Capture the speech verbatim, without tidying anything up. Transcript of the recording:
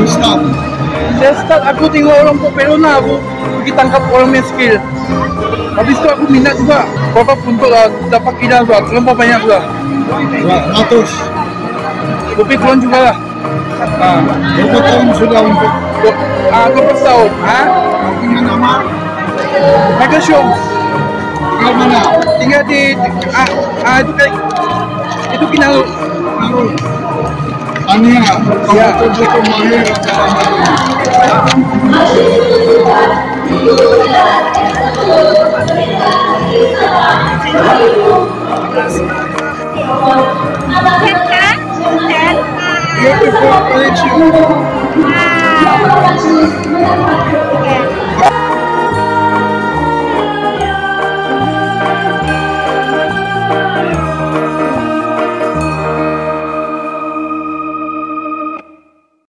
Saya start, aku tengok orang buat pelona, aku pergi tangkap orang punya skill. Habis tu aku minat juga. Berapa pun tu lah, dapat kira juga. Terlampau banyak juga. Ratus. Lebih kurang juga lah. Ah. Berapa tahun sudah untuk? Dua, ah, dua belas tahun. Ah? Dengan nama? Michael Show. Tinggal mana? Tinggal di, ah, ah, itu kayak, itu Kinaru. Kinaru. Tania, kamu betul-betul mahir. Beautiful, thank you.